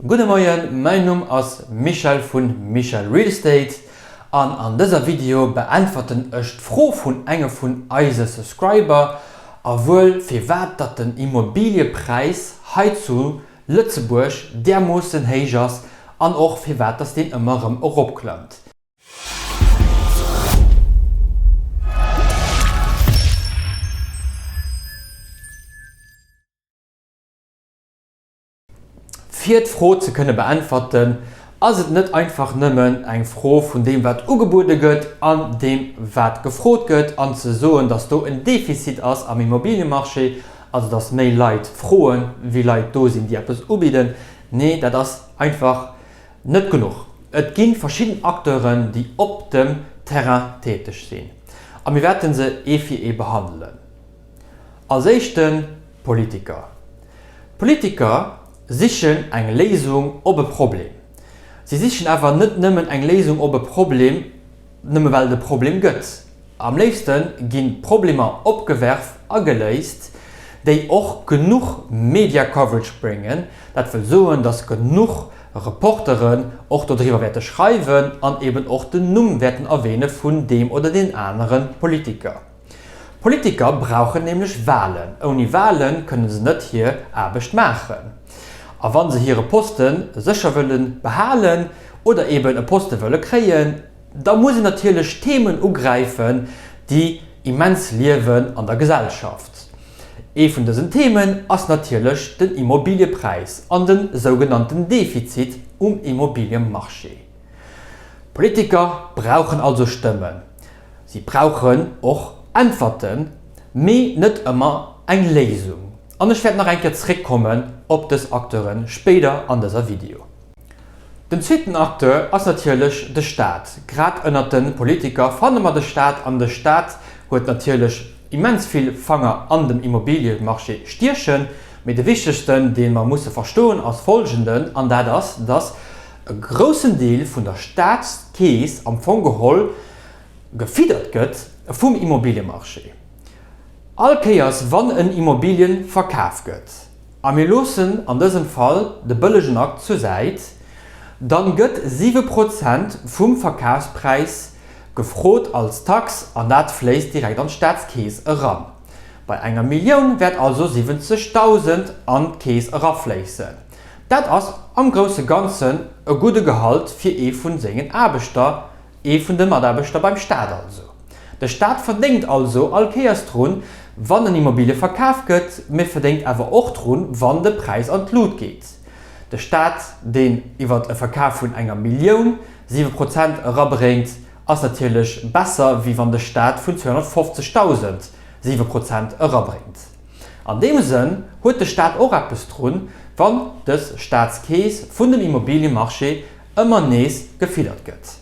Gudde Moien, mäin Numm ass Michel vun Michel Real Estate an an dëser Video beäntwerten ech d'Fro vun engem vun eise Subscriber a wuel firwat datt den Immobiliepräis hei zu Lëtzebuerg därmoossen héich ass an och firwat datt deen ëmmer erëm eropklëmmt. Fir d'Fro ze kënne beäntwerten, ass et net einfach nëmmen eng Fro vun deem wat ugebuede gëtt an deem wat gefrot gëtt an ze soen, datt do en Defizit ass am Immobiliemarché, also datt méi Leit froen, wéi Leit do sinn, déi eppes ubidden. Nee, dat ass einfach net genuch. Et gi verschidden Acteuren, déi op dem Terrain täteg sinn a mir wäerte se ee fir ee behandelen. Als éischten d'Politiker. D'Politiker sichen eng Léisung op e Problem. Si sichen awer net nëmmen eng Léisung op e Problem, nëmme well et e Problem gëtt. Am léifste gi Problemer opgewerf a geléist, déi och genuch Media Coverage bréngen, dat wëll soen, datt genuch Reporteren och dodriwwer wäerte schreiwen an eben och den Numm wäerten erwähne vun deem oder deen anere Politiker. Politiker brauchen nämlech Wahlen. Ouni Wahle kënne se net hir Aarbecht maachen. A wa se hire Poste sécher wëlle behalen oder eben e Poste wëlle kréien, da muss een natierlech Themen ugräifen, déi immens liewen an der Gesellschaft. Ee vun dësen Themen ass natierlech den Immobiliepräis an de sougenannten Defizit um Immobiliemarché. Politiker brauchen also Stëmmen. Si brauchen och Äntwerten, mee net ëmmer eng Léisung. An ech wäert nach eng Kéier zréckkommen op dës Acteure spéider an dëser Video. Den zweeten Acteur ass natierlech de Staat. Grad ënnert de Politiker fanne mer de Staat an de Staat huet natierlech immens vill Fanger an dem Immobiliemarché stiechen. Mee de wichtegsten, dee mer musse verstoen, ass folgenden, an dat ass, dass e groussen Deel vun der Staatskeess am Fong geholl gefiddert gëtt vum Immobiliemarché. All Kéiers wann en Immobilien verkaf gëtt, a mir loossen an dësem Fall de bëllegen Akt zur Säit, dann gëtt 7 Prozent vum Verkafspräis gefrot als Tax an dat fléisst direkt an d'Staatskeess eran. Bei enger Millioun wäert also 70.000 an d'Keess erafléissen. Dat ass am grousse Ganzen e gudde Gehalt fir ee vun sengen Aarbechter, ee vun de Mataarbechter beim Staat also. De Staat verdéngt also all Kéiers drun, wann en Immobilie verkaf gëtt, mee verdéngt awer och drun, wann de Präis an d'Lut geet. De Staat, deen iwwert e Verkaf vun enger Millioun 7 Prozent erabréngt, ass natierlech besser, wéi wann de Staat vun 250.000 7 Prozent erabréngt. An deem Sënn huet de Staat och eppes drun, wann dës Staatskeess vun dem Immobiliemarché ëmmer nees gefiddert gëtt.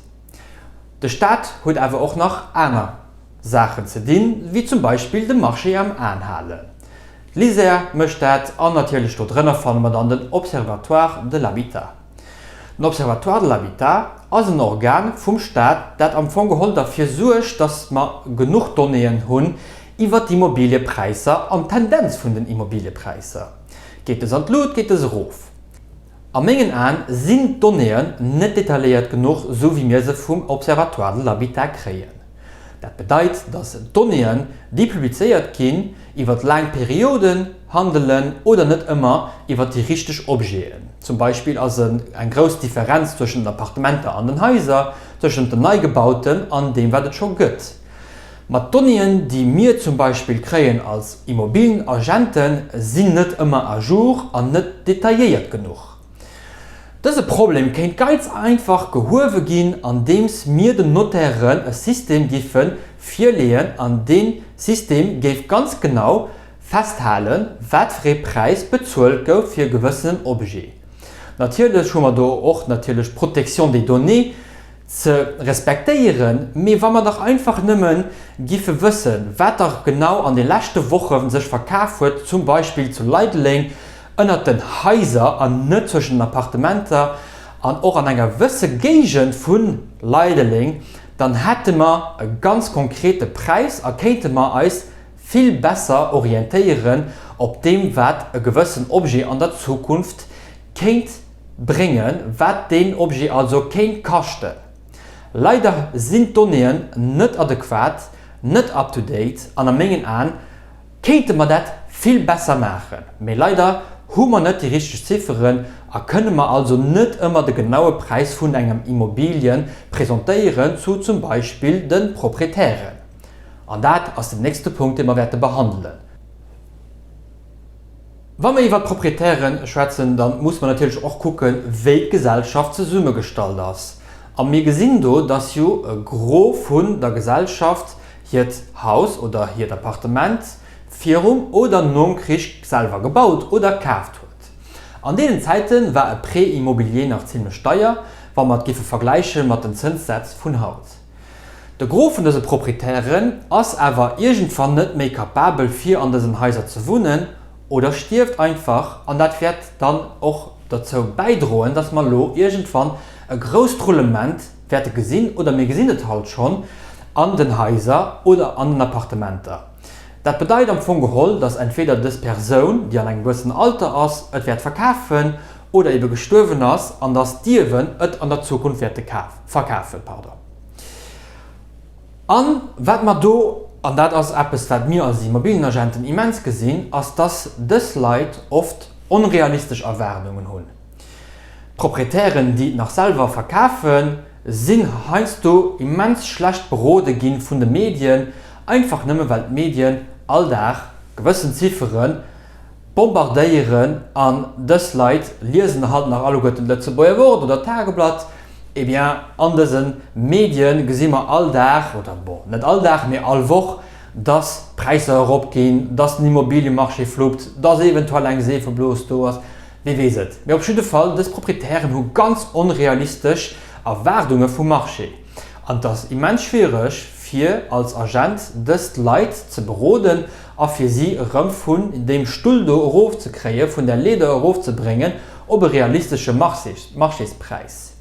De Staat huet awer och nach aner Saachen ze dinn, wéi zum Beispill de Marché am Aen halen. D'LISER mécht dat an natierlech do drënner fanne mer dann den Observatoire de l'habitat. Den Observatoire de l'habitat ass en Organ vum Staat, dat am Fong geholl derfir suergt, dass mer genuch Donnéeën hunn iwwert d'Immobiliepräisser an d'Tendenz vun den Immobiliepräisser. Geet dës an d'Lut, geet dës erof? A mengen Aen sinn d'Donnéeën net detailléiert genuch, esou wéi mir se vum Observatoire de l'habitat kréien. Dat bedeit, dass d'Donnéeën, déi publizéiert ginn, iwwer laang Perioden handelen oder net ëmmer iwwer déi richteg Objeten. Zum Beispill ass eng grouss Differenz zwëschen den Appartementer an den Haiser, tëschent den Neigebauten an deem, wat et scho gëtt. Ma d'Donnéeën, déi mir zum Beispill kréien als Immobilienagenten, sinn net ëmmer à jour an net detailléiert genuch. Dëse Problem kéint ganz einfach gehuewe ginn, andeems mir den Notairen e System giffe virleeën an dee System géif ganz genau festhalen, wat fir ee Präis bezuelt gouf fir e gewëssenen Objet. Natierlech hu mer do och natierlech d'Protection des données, ze respektéieren, mee wa mer dach einfach nëmme giffe wëssen, wat dach genau an de leschte Woche sech verkaf huet, zum Beispill zu Leideleng ënnert den Haiser an net zwëschen den Appartementer an och an enger wësse Géigend vu Leideleng, dann hätte mer e ganz konkrete Präis a kéinte mer eis vill besser orientéieren op deem, wat e gewëssen Objet an der Zukunft kéint. bréngen, wat deen Objet also kéint kaschten. Leider sinn d'Donnéeën net adequat, net up to date an a mengen Aen kéinte mer dat vill besser maachen. Mee leider hu mer net déi richteg Zifferen a kënne mer also net ëmmer de genaue Präis vun engem Immobilien presentéieren zu zum Beispill de Proprietären. An dat ass den nächste Punkt, dee mer wäerte behandelen. Wa mer iwwert d'Proprietäre schwätzen, da muss mer natierlech och kucken, wéi d'Gesellschaft zesummegestallt ass. A mir gesinn do, dass jo e Gros vun der Gesellschaft hiert Haus oder hiert Appartement virum oder nom Krich selwer gebaut oder kaaft huet. An deenen Zäite war e Prêt immobilier nach zimlech deier, wa mer et géife vergläiche mat den Zënssätz vun haut. De Gros vun dëse Proprietären ass awer iergendwann net méi capabel fir an dësen Haiser ze wunnen oder stierft einfach an dat wäert dann och derzou bäidroen, dass mer elo iergendwann e grousst Roulement wäerte gesinn oder mir gesinn et haut schonn an den Haiser oder an den Appartementer. Dat bedeit am Fong geholl, dass entweder dës Persoun, déi an engem gewëssenen Alter ass, et wäert verkafen oder ebe gestuerwen ass an dass d'Ierwen et an der Zukunft wäerte verkafen. A wat mer do, an dat ass eppes, wat mir als Immobilienagenten immens gesinn, ass, dass dës Leit oft onrealistesch Erwaardungen hunn. D'Proprietären, déi et nach selwer verkafen, sinn heiansdo immens schlecht berode gi vun de Medien, einfach nëmme well d'Medien all Dag gewëssen Ziffere bombardéieren an dës Leit liesen halt nach alleguerten d'Lëtzebuerger Wort oder d'Tageblatt, eh bien an dëse Medien gesi mer all Dag, oder bon, net all Dag, mee all Woch, dass d'Präisser eropginn, dass den Immobiliemarché fluppt, dass eventuell eng Seefeblos do ass, wie weess et. Mee op jidde Fall, dës Proprietären hu ganz onrealistesch Erwaardunge vum Marché an et ass immens schwiereg, fir als Agent dës Leit ze beroden a fir si erëm vun deem Stull do erofzekréien, vun där Leeder erofzebréngen op e realistesche Marchéspräis.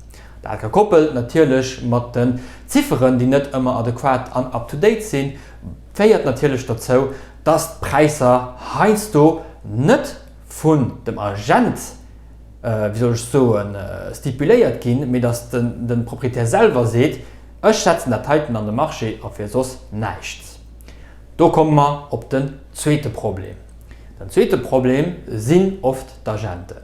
Dat gekoppelt natierlech mat den Zifferen, déi net ëmmer adequat an up to date sinn, féiert natierlech dozou, dass d'Präisser heiansdo net vun dem Agent, wéi soll ech soen, stipuléiert ginn, mee dass de Proprietär selwer seet, Ech setzen dat heiten an de Marché a fir soss näischt. Do komme mer op den zweete Problem. Den zweete Problem sinn oft d'Agenten.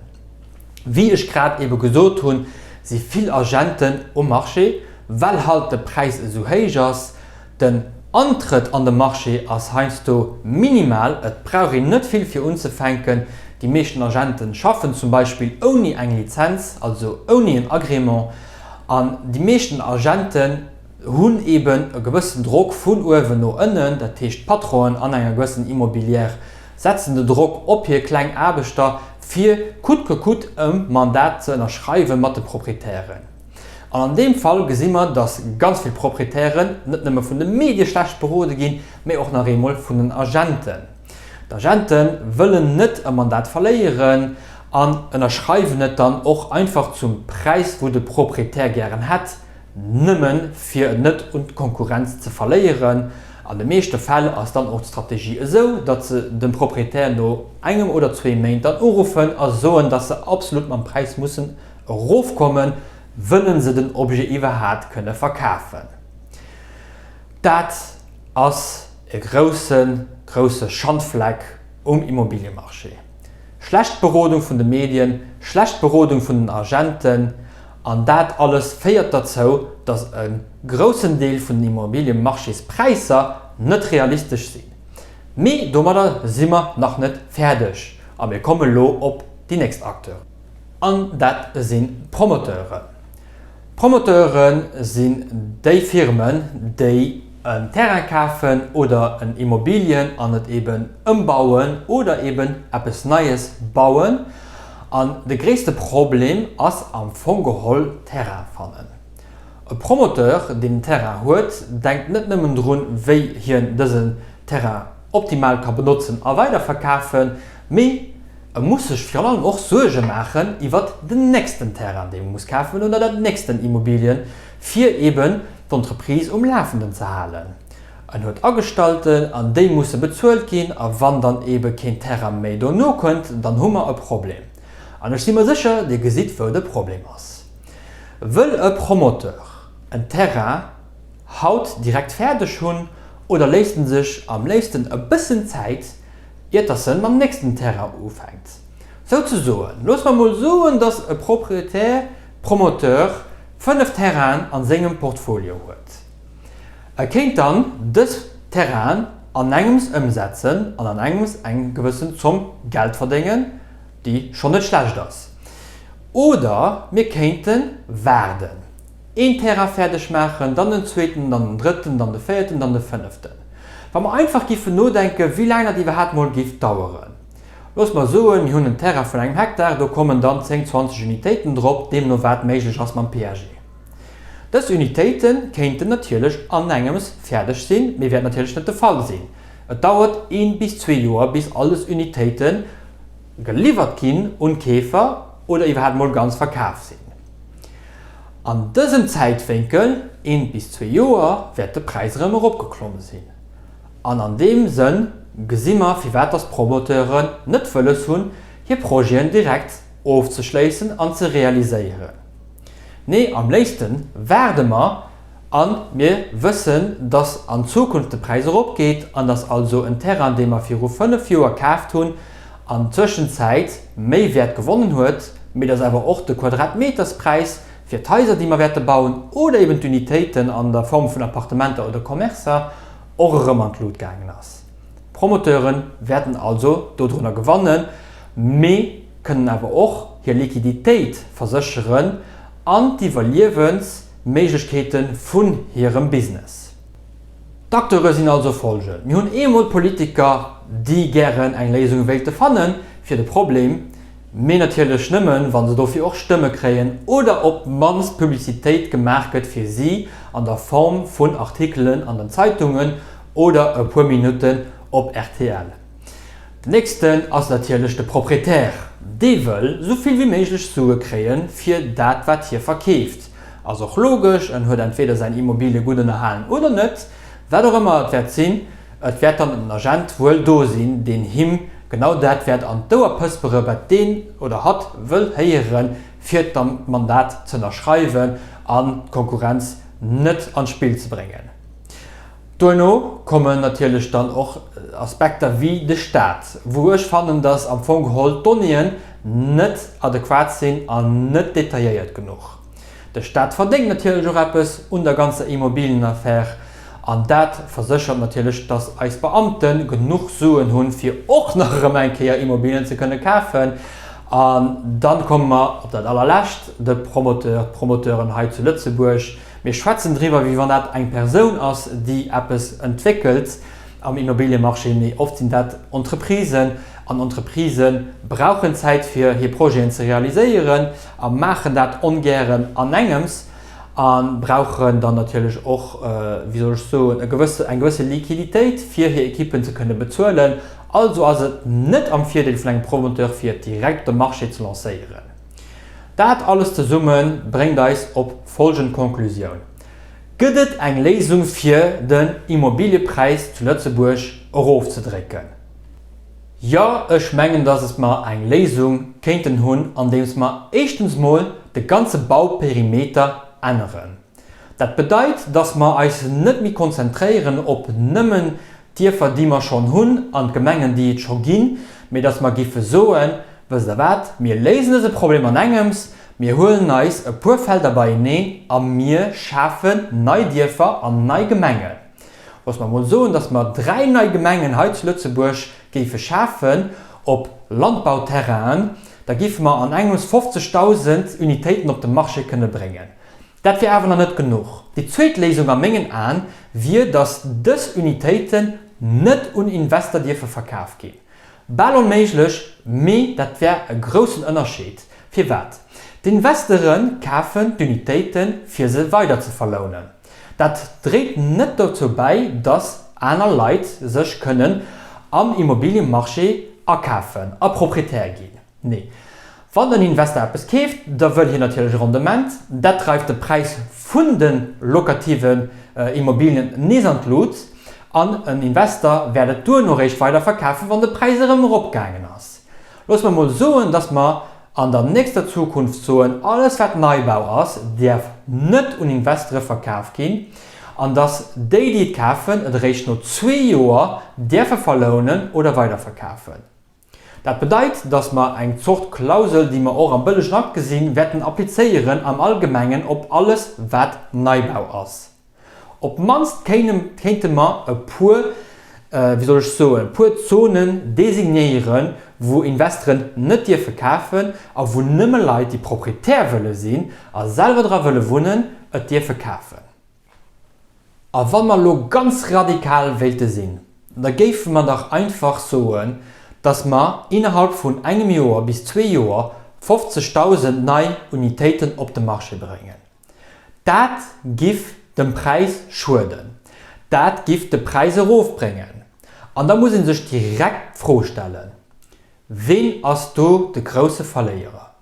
Wéi ech grad ebe gesot hunn, si vill Agenten um Marché, well halt de Präis esou héich ass. Den Antrëtt an de Marché ass heiansdo minimal, et brauch een net vill fir unzefänken. Déi meeschten Agenten schaffen zum Beispill ouni eng Lizenz, also ouni en Agrément. An déi meeschten Agenten hunn eeben e gewëssen Drock vun uewen no ënnen, dat heescht d'Patronen an enger gewëssen Immobilière setzen de Drock op hir kleng Aarbechter, fir coûte que coûte e Mandat ze ënnerschreiwe mat de Proprietären. An an deem Fall gesi mer, datt ganz vill Proprietären net nëmme vun de Medie schlecht berode ginn, mee och nach eemol vun den Agenten. D'Agente wëllen net e Mandat verléieren an ënnerschreiwen et dann och einfach zum Präis, wou de Proprietär gären hätt, nëmmen fir et net un d'Konkurrenz ze verléieren. An de meeschte Fäll ass dann och d'Strategie esou, datt se dem Proprietär no engem oder zwee Méint dann uruffen a soen, datt se absolut mam Präis mussen erofkommen, wëllen se den Objet iwwerhaat kënne verkafen. Dat ass e grousse, grousse Schandfleck um Immobiliemarché. Schlecht Berodung vun de Medien, schlecht Berodung vun den Agenten, an dat alles féiert derzou, datt e groussen Deel vun den Immobiliemarchéspräisser net realistesch sinn. Mee domadder si mer nach net fäerdeg a mir komme lo op déi nächst Acteuren. An dat sinn d'Promoteuren. D'Promoteure sinn déi Firmen, déi en Terrain kafen oder en Immobilien an et eben ëmbauen oder eben eppes Neies bauen. An de gréisste Problem ass am Fong geholl Terrain fannen. E Promoteur, deen en Terrain huet, denkt net nëmmen drun, wéi hien dësen Terrain optimal ka benotzen a weiderverkafen, mee E muss sech virun allem och Suerge maachen iwwert den nächsten Terrain, dee e muss kafen oder dat nächsten Immobilien, fir eeben d'Entreprise um Lafenden ze halen. En huet Agestallten an déi musse bezuelt ginn a wann dann eebe keen Terrain méi dono kënnt, dann hu mer e Problem. An ech si mer sécher, Dir gesitt, wou de Problem ass. Wëll e Promoteur en Terrain haut direkt fäerdeg hunn oder léisst en sech am léifsten e bëssen Zäit, iert dass en mam nächsten Terrain ufänkt? Souzesoen, loosse mer mol soen, dass e Proprietär, Promoteur 5 Terrainen an sengem Portfolio huet. E kéint dann dës Terrainen an engems ëmsetzen an an engems eng gewëssen Zomm Geld verdéngen, déi schonn net schlecht ass. Oder mir kéinte waarden, een Terrain fäerdeg maachen, dann den zweeten, dann den drëtten, dann de véierten, dann de fënneften. Wa mer einfach giffen nodenken, wéi laang dat iwwerhaapt mol giff daueren. Looss mer soen, mir hunn en Terrain vun engem Hektar, do kommen dann 10, 20 Unitéiten drop, deemno wat méiglech ass mam PAG. Dës Unitéite kéinten natierlech anengems fäerdeg sinn, mee wäert natierlech net de Fall sinn. Et dauert ee bis zwee Joer, bis all dës Unitéite geliwwert ginn un d'Keefer oder iwwerhaapt mol ganz verkaf sinn. An dësem Zäitwénkel, een bis zwee Joer, wäert de Präis erëm eropgeklomme sinn. An an deem Sënn gesi mer, firwat dass d'Promoteuren net wëlles hunn, hir Projeten direkt ofzeschléissen an ze realiséieren. Nee, am léifste waarde mer a mir wëssen, dass an Zukunft de Präis eropgeet an dass also en Terrain, dee mer viru 5 Joer kaaft hunn, an Tëschenzäit méi Wäert gewonnen huet, mee dass awer och de Quadratmeterspräis fir d'Haiser, déi mer wäerte bauen, oder eben d'Unitéiten an der Form vun Appartementer oder Commercer, och erëm an d'Lut gaangen ass. D'Promoteure wäerten also dodrunner gewannen, mee kënnen awer och hir Liquiditéit versécheren an d'Iwwerliewensméiglechkeete vun hirem Business. D'Acteure sinn also folgend, Mir hunn eemol d'Politiker, déi gären eng Léisung wéilte fanne fir de Problem, mee natierlech nëmmen, wa se dofir och Stëmme kréien oder op d'mannst Publicitéit gemaach gëtt fir si an der Form vun Artikelen an den Zeitungen oder e puer Minutten op rtl. Den nächsten ass natierlech de Proprietär, dee wëll sou vill wéi méiglech Sue kréie fir dat wat hie verkeeft. Ass och logesch, en huet entweder säin Immobilie gutt ënnerhalen oder net, wat och ëmmer et wäert sinn. Et wäert dann en Agent wuel do sinn, deen him genau dat wäert an d'Ouer pëspere wat deen oder hatt wëll héieren, fir d'Mandat z'ënnerschreiwen an d'Konkurrenz net an d'Spill ze bréngen. Duerno kommen natierlech dann och Aspekter wéi de Staat, wou ech fannen, datt am Fong geholl d'Donnéeën net adequat sinn an net detailléiert genuch. De Staat verdéngt natierlech och eppes un der ganzer Immobilienaffär an dat verséchert natierlech, dass eis Beamte genuch Suen hunn, fir och nach erëm eng Kéier Immobilien ze kënne kafen. An dann komme mer op dat Allerlescht, de Promoteur, d'Promoteuren hei zu Lëtzebuerg. Mir schwätzen driwwer, wéi wann dat eng Persoun ass, déi eppes entwéckelt am Immobiliemarché, mee oft sinn dat Entreprisen. An Entreprisë brauchen Zäit, fir hir Projeten ze realiséieren a maachen dat ongären anengems a brauchen dann natierlech och, wéi soll ech soen, e gewësse, eng gewësse Liquiditéit, fir hir Ekippen ze kënne bezuelen. Also ass et net am Virdeel vun engem Promoteur, fir et direkt op de Marché ze lancéieren. Dat alles zesumme bréngt eis op folgend Konklusioun, Gëtt et eng Léisung fir den Immobiliëpräis zu Lëtzebuerg erofzedrécken? Jo, ech mengen, dass mer eng Léisung kéinten hunn, andeems mer éischtens mol de ganze Bauperimeter änneren. Dat bedeit, dass mer eis net méi konzentréieren op nëmmen d'Dierfer, déi mer schonn hunn, an d'Gemengen, déi et scho ginn, mee dass mer giffe soen, Wësst Der wat, mir léisen dëse Problem an engems, mir huelen eis e puer Felder beieneen a mir schafen nei Dierfer an nei Gemengen. Looss mer mol soen, datt mer 3 nei Gemengen hei zu Lëtzebuerg géife schafen op Landbauterrainen, da géife mer an engems 50.000 Unitéiten op de Marché kënne bréngen. Dat wier awer nach net genuch. Déi zweet Léisung a mengen Aen wier, datt dës Unitéiten net un Investor dierfe verkaf ginn. Bal onméiglech, mee dat wär e groussen Ënnerscheed. Firwat? D'Investere kafen d'Unitéiten, fir se weider ze verlounen. Dat dréit net dozou bäi, dass aner Leit sech kënnen am Immobiliemarché akafen a Proprietär ginn. Nee. Wann en Investor eppes keeft, da wëll hien natierlech e Rendement. Dat dreift de Präis vun de lokativen Immobilien nees an d'Lut an en Investor wäert et duerno réischt weider verkafen, wann de Präis erëm eropgaangen ass. Loosse mer mol soen, dass mer. an der nächster Zukunft soen, alles wat Neibau ass, däerf net un Investere verkaf ginn an dass déi, déi et kafen, et eréischt no zwee Joer däerfe verlounen oder weiderverkafen. Dat bedeit, dass mer eng Zort Klausel, déi mer och am bëllegen Akt gesinn, wäerten applizéieren am Allgemengen op alles wat Neibau ass. Op d'mannst kéinte mer e puer, wéi soll ech soen, e puer Zonen designéieren, wou Investeren net dierfe kafen a wou nëmme Leit, déi Proprietär wëlle sinn a selwer dra wëlle wunnen, et dierfe kafen. A wa mer elo ganz radikal wéilte sinn, da géife mer dach einfach soen, dass mer innerhalb vun engem Joer bis zwee Joer 50.000 nei Unitéiten op de Marché bréngen. Dat giff dem Präis schueden. Dat giff de Präis erofbréngen. An da muss ee sech direkt d'Fro stellen, Ween ass do de grousse Verléierer?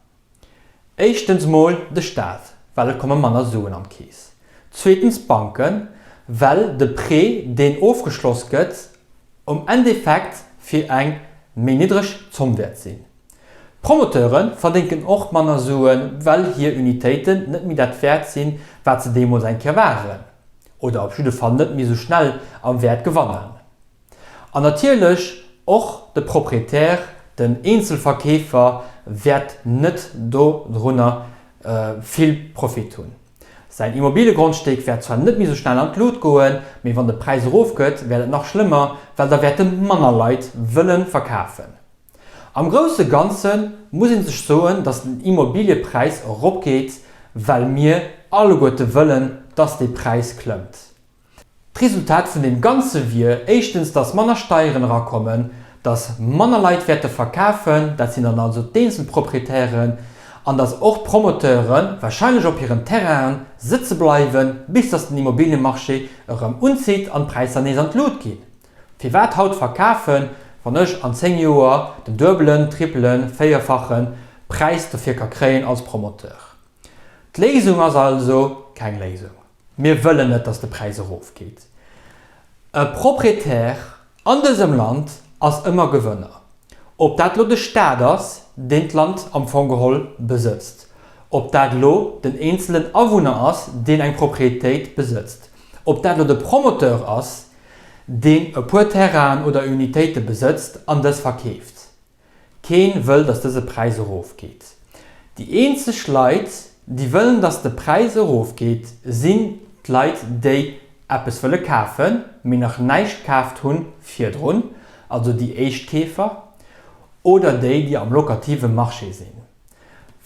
Éischtens mol de Staat, well et komme manner Suen an d'Keess. Zweetens d'Banken, well de Prêt, deen ofgeschloss gëtt, um Endeffekt fir eng méi niddreg Zomm wäert sinn. D'Promoteure verdénken och manner Suen, well hir Unitéiten net méi dat wäert sinn, wat se deemools eng Kéier waren, oder op jidde Fall net méi esou schnell am Wäert gewannen. An natierlech och de Proprietär, den Eenzelverkeefer wäert net dodrunner vill Profit hunn. Säin Immobiliegrondstéck wäert zwar net méi sou schnell an d'Lut goen, mee wann de Präis erofgëtt, wäert et nach schlëmmer, well da wäerte manner Leit wëlle verkafen. Am grousse Ganze muss ee sech soen, datt den Immobiliepräis eropgeet, well mir alleguerte wëllen, datt dee Präis klëmmt. D'Resultat vun deem Ganze wier éischtens, dass manner Steieren erakommen, dass manner Leit wäerte verkafen, dat sinn dann also d'Eenzelproprietären, an dass och d'Promoteure wahrscheinlech op hiren Terrainen sëtze bleiwen, bis dass den Immobiliëmarché erëm unzitt an d'Präisser nees an d'Lut ginn. Firwat haut verkafen, wann ech an 10 Joer den duebelen, trippelen, véierfache Präis dofir ka kréien als Promoteur? D'Léisung ass also keng Léisung. Mir wëllen net, dass de Präis erofgeet. E Proprietär an dësem Land ass ëmmer Gewënner. Ob dat elo de Staat ass, deen d'Land am Fong geholl besëtzt, ob dat elo den eenzelen Awunner ass, deen eng Proprietéit besëtzt, ob dat elo de Promoteur ass, deen e puer Terrainen oder Unitéite besëtzt an dës verkeeft. Keen wëll dass dëse Präis erof geet. Déi eenzeg Leit déi wëllen dass de Präis erof geet sinn d'Leit déi eppes wëlle kafen, mee nach näischt kaaft hunn virdrun, also déi Éischtkeefer, oder déi déi am locative Marché sinn.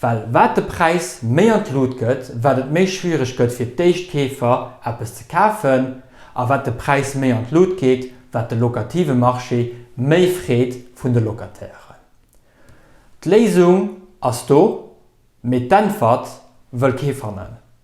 Well wat de Präis méi an d'Lut gëtt, wat et méi schwiereg gëtt fir d'Éischtkeefer eppes ze kafen, a wat de Präis méi an d'Lut geet, wat de locative Marché méi freet vun de Locatairen. D'Léisung ass do, mee d'Äntwert wëll kee fannen.